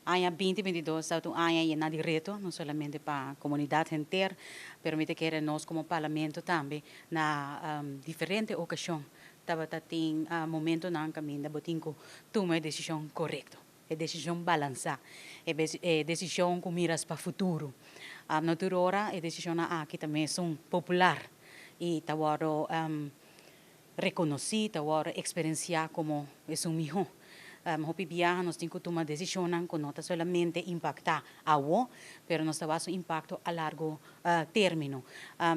Aña 2022 ta un aña yen di reto, no solamente pa comunidad henter, pero mi ta kere nos como parlamento tambe na diferente ocasion tabata tin momentonan caminda bo tin cu tuma e decision corecto, e decision balansa, e decision cu miras pa futuro. No tur ora e decision aki tambe ta popular y ta wordo reconoci, ta wordo experiencia como esun miho. Hopi biaha nos tin cu tuma decision cu no ta solamente impacta awo, pero nos ta un impacto a largo termino.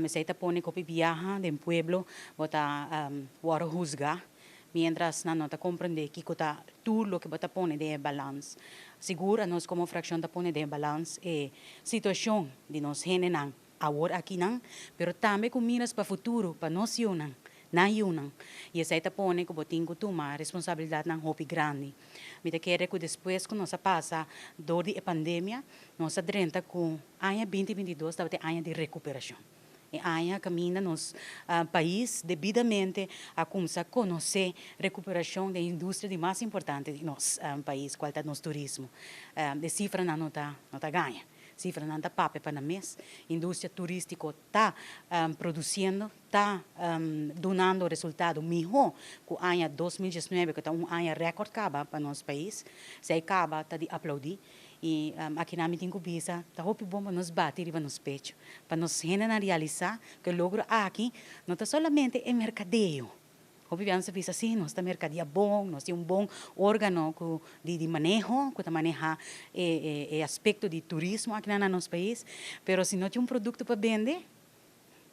Esey ta pone cu hopi biaha den pueblo bo ta wordo husga, mientras nan no ta comprende cu ta tur loke bo ta pone den balance. Sigur, nos como fraccion ta pone den balance e situacion di nos hendenan awor akinan, pero tambe cu miras pa futuro, pa nos yiunan, nan yiunan. Y esey ta pone cu bo tin cu tuma responsabilidadnan hopi grandi. Mi ta kere cu despues cu nos a pasa door di pandemia, nos a drenta cu aña 2022 tabata aña di recuperacion. E aña caminda nos pais debidamente a cuminsa conoce recuperacion di e industria di mas importante di nos pais, cual ta nos turismo. E cifranan no ta gaña. Cifranan ta papia pa nan mes. Industria turistico ta produciendo, ta dunando resultado miho cu aña 2019, cu ta un aña record caba pa nos pais. Esey caba ta di aplaudi. Y aki na mi tin cu bisa, ta hopi bon pa nos bati riba nos pecho, pa nos hendenan realisa cu e logro aki no ta solamente e mercadeo. Hopi biaha nos bisa si, nos ta mercadea bon, nos tin un bon organo di maneho, cu ta maneha e aspecto di turismo aki na nos pais, pero si no tin un producto pa bende,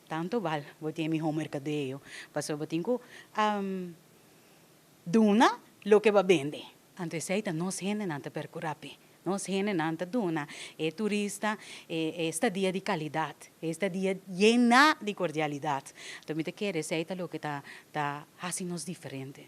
tanto bal, bo tin miho mercadeo. Paso bo tin cu duna loke bo a bende. Anto esey ta nos hendenan ta percura p'e. Nos hendenan ta duna e turista e estadia di calidad, estadia yen di cordialidad. Anto mi ta kere esey ta loke ta haci nos diferente.